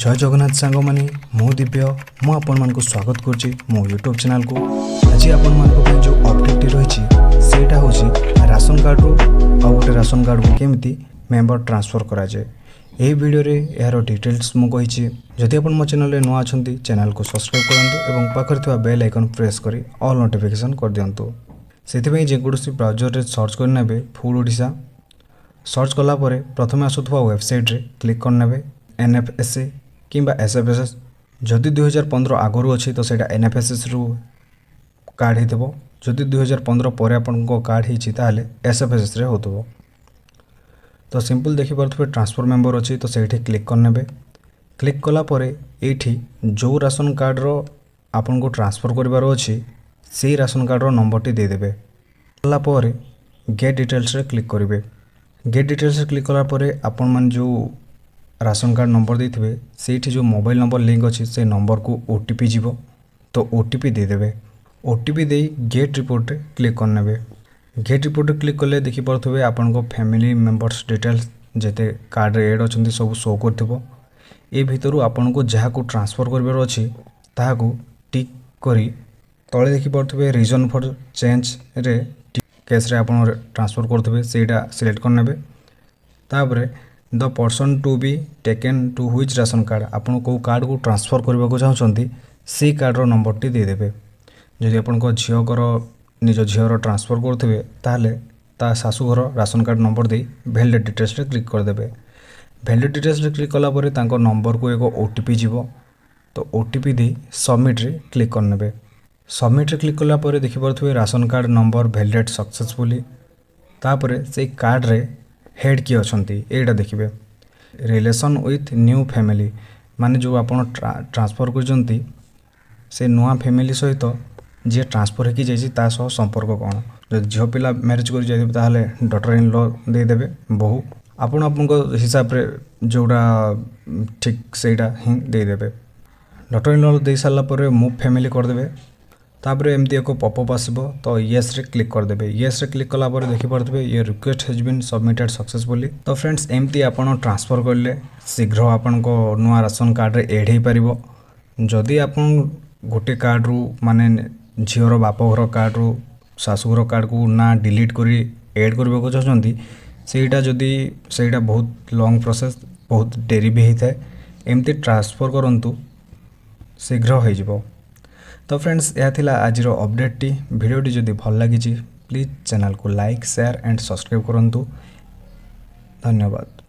ଜୟ ଜଗନ୍ନାଥ ସାଙ୍ଗମାନେ, ମୁଁ ଦିବ୍ୟ, ମୁଁ ଆପଣମାନଙ୍କୁ ସ୍ୱାଗତ କରୁଛି ମୋ ୟୁଟ୍ୟୁବ୍ ଚ୍ୟାନେଲ୍କୁ। ଆଜି ଆପଣମାନଙ୍କ ପାଇଁ ଯେଉଁ ଅପଡ଼େଟ୍ଟି ରହିଛି, ସେଇଟା ହେଉଛି ରାସନ କାର୍ଡ଼ରୁ ଆଉ ଗୋଟେ ରାସନ କାର୍ଡ଼କୁ କେମିତି ମେମ୍ବର ଟ୍ରାନ୍ସଫର୍ କରାଯାଏ। ଏହି ଭିଡ଼ିଓରେ ଏହାର ଡିଟେଲ୍ସ ମୁଁ କହିଛି। ଯଦି ଆପଣ ମୋ ଚ୍ୟାନେଲରେ ନୂଆ ଅଛନ୍ତି, ଚ୍ୟାନେଲକୁ ସବସ୍କ୍ରାଇବ୍ କରନ୍ତୁ ଏବଂ ପାଖରେ ଥିବା ବେଲ୍ ଆଇକନ୍ ପ୍ରେସ୍ କରି ଅଲ୍ ନୋଟିଫିକେସନ୍ କରିଦିଅନ୍ତୁ। ସେଥିପାଇଁ ଯେକୌଣସି ବ୍ରାଉଜରରେ ସର୍ଚ୍ଚ କରିନେବେ ଫୁଡ଼୍ ଓଡ଼ିଶା। ସର୍ଚ୍ଚ କଲା ପରେ ପ୍ରଥମେ ଆସୁଥିବା ୱେବସାଇଟ୍ରେ କ୍ଲିକ୍ କରିନେବେ, ଏନ୍ ଏଫ୍ ଏସ୍ ଏ କିମ୍ବା ଏସ୍ ଏଫ୍ ଏସ୍ ଏସ୍। ଯଦି 2015 ଆଗରୁ ଅଛି, ତ ସେଇଟା ଏନ୍ ଏଫ୍ ଏସ୍ ଏସ୍ରୁ କାର୍ଡ଼ ହେଇଥିବ। ଯଦି 2015 ପରେ ଆପଣଙ୍କ କାର୍ଡ଼ ହେଇଛି, ତାହେଲେ ଏସ୍ ଏଫ୍ ଏସ୍ ଏସ୍ରେ ହେଉଥିବ। ତ ସିମ୍ପଲ୍ ଦେଖିପାରୁଥିବେ, ଟ୍ରାନ୍ସଫର୍ ମେମ୍ବର ଅଛି, ତ ସେଇଠି କ୍ଲିକ୍ କରିନେବେ। କ୍ଲିକ୍ କଲା ପରେ ଏଇଠି ଯେଉଁ ରାସନ କାର୍ଡ଼ର ଆପଣଙ୍କୁ ଟ୍ରାନ୍ସଫର୍ କରିବାର ଅଛି, ସେଇ ରାସନ କାର୍ଡ଼ର ନମ୍ବରଟି ଦେଇଦେବେ। କଲା ପରେ ଗେଟ୍ ଡିଟେଲ୍ସରେ କ୍ଲିକ୍ କରିବେ। ଗେଟ୍ ଡିଟେଲ୍ସରେ କ୍ଲିକ୍ କଲା ପରେ ଆପଣମାନେ ଯେଉଁ ରାସନ କାର୍ଡ଼ ନମ୍ବର ଦେଇଥିବେ, ସେଇଠି ଯେଉଁ ମୋବାଇଲ୍ ନମ୍ବର ଲିଙ୍କ୍ ଅଛି, ସେ ନମ୍ବରକୁ ଓ ଟି ପି ଯିବ। ତ ଓ ଟି ପି ଦେଇଦେବେ। ଓ ଟି ପି ଦେଇ ଗେଟ୍ ରିପୋର୍ଟରେ କ୍ଲିକ୍ କରିନେବେ। ଗେଟ୍ ରିପୋର୍ଟରେ କ୍ଲିକ୍ କଲେ ଦେଖିପାରୁଥିବେ, ଆପଣଙ୍କ ଫ୍ୟାମିଲି ମେମ୍ବର୍ସ ଡିଟେଲ୍ସ ଯେତେ କାର୍ଡ଼ରେ ଏଡ଼୍ ଅଛନ୍ତି, ସବୁ ଶୋ କରୁଥିବ। ଏ ଭିତରୁ ଆପଣଙ୍କୁ ଯାହାକୁ ଟ୍ରାନ୍ସଫର୍ କରିବାର ଅଛି, ତାହାକୁ ଟିକ୍ କରି ତଳେ ଦେଖିପାରୁଥିବେ, ରିଜନ୍ ଫର୍ ଚେଞ୍ଜରେ କେସ୍ରେ ଆପଣ ଟ୍ରାନ୍ସଫର୍ କରୁଥିବେ, ସେଇଟା ସିଲେକ୍ଟ କରିନେବେ। ତାପରେ the person to be taken to which ration card, ଆପଣ କେଉଁ କାର୍ଡ଼କୁ ଟ୍ରାନ୍ସଫର୍ କରିବାକୁ ଚାହୁଁଛନ୍ତି, ସେଇ କାର୍ଡ଼ର ନମ୍ବରଟି ଦେଇଦେବେ। ଯଦି ଆପଣଙ୍କ ଝିଅଙ୍କର, ନିଜ ଝିଅର ଟ୍ରାନ୍ସଫର୍ କରୁଥିବେ, ତାହେଲେ ତା ଶାଶୁଘର ରାସନ କାର୍ଡ଼ ନମ୍ବର ଦେଇ ଭ୍ୟାଲିଡେଟ୍ ଡିଟେଲ୍ସରେ କ୍ଲିକ୍ କରିଦେବେ। ଭ୍ୟାଲିଡେଟ୍ ଡିଟେଲ୍ସରେ କ୍ଲିକ୍ କଲା ପରେ ତାଙ୍କ ନମ୍ବରକୁ ଏକ ଓ ଟି ପି ଯିବ। ତ ଓ ଟି ପି ଦେଇ ସବମିଟ୍ରେ କ୍ଲିକ୍ କରିନେବେ। ସବମିଟ୍ରେ କ୍ଲିକ୍ କଲା ପରେ ଦେଖିପାରୁଥିବେ, ration card number validate successfully। ତାପରେ ସେଇ କାର୍ଡ଼ରେ ହେଡ଼୍ କିଏ ଅଛନ୍ତି, ଏଇଟା ଦେଖିବେ। ରିଲେସନ୍ ୱିଥ୍ ନ୍ୟୁ ଫ୍ୟାମିଲି, ମାନେ ଯେଉଁ ଆପଣ ଟ୍ରାନ୍ସଫର୍ କରିଛନ୍ତି, ସେ ନୂଆ ଫ୍ୟାମିଲି ସହିତ, ଯିଏ ଟ୍ରାନ୍ସଫର୍ ହେଇକି ଯାଇଛି ତା ସହ ସମ୍ପର୍କ କ'ଣ? ଯଦି ଝିଅ ପିଲା ମ୍ୟାରେଜ୍ କରି ଯାଇଥିବେ, ତାହେଲେ ଡଟର ଇନ୍ ଲ ଦେଇଦେବେ, ବୋହୂ। ଆପଣ ଆପଣଙ୍କ ହିସାବରେ ଯେଉଁଟା ଠିକ୍, ସେଇଟା ହିଁ ଦେଇଦେବେ। ଡଟର ଇନ୍ ଲ ଦେଇ ସାରିଲା ପରେ ମୁଭ୍ ଫ୍ୟାମିଲି କରିଦେବେ। ତାପରେ ଏମିତି ଏକ ପପଅପ୍ ଆସିବ, ତ ୟେସ୍ରେ କ୍ଲିକ୍ କରିଦେବେ। ୟେସ୍ରେ କ୍ଲିକ୍ କଲା ପରେ ଦେଖିପାରୁଥିବେ, your request has been submitted successfully। ତ ଫ୍ରେଣ୍ଡସ୍, ଏମିତି ଆପଣ ଟ୍ରାନ୍ସଫର୍ କଲେ ଶୀଘ୍ର ଆପଣଙ୍କ ନୂଆ ରାସନ କାର୍ଡ଼ରେ ଏଡ଼୍ ହେଇପାରିବ। ଯଦି ଆପଣ ଗୋଟେ କାର୍ଡ଼ରୁ, ମାନେ ଝିଅର ବାପଘର କାର୍ଡ଼ରୁ ଶାଶୁଘର କାର୍ଡ଼କୁ ନାଁ ଡିଲିଟ୍ କରି ଏଡ଼୍ କରିବାକୁ ଚାହୁଁଛନ୍ତି, ସେଇଟା ଯଦି ସେଇଟା ବହୁତ ଲଙ୍ଗ୍ ପ୍ରୋସେସ୍, ବହୁତ ଡେରି ବି ହେଇଥାଏ। ଏମିତି ଟ୍ରାନ୍ସଫର୍ କରନ୍ତୁ, ଶୀଘ୍ର ହେଇଯିବ। ତ ଫ୍ରେଣ୍ଡସ୍, ଏହା ଥିଲା ଆଜିର ଅପଡ଼େଟ୍ଟି। ଭିଡ଼ିଓଟି ଯଦି ଭଲ ଲାଗିଛି, ପ୍ଲିଜ୍ ଚ୍ୟାନେଲକୁ ଲାଇକ୍, ସେୟାର ଆଣ୍ଡ ସବସ୍କ୍ରାଇବ୍ କରନ୍ତୁ। ଧନ୍ୟବାଦ।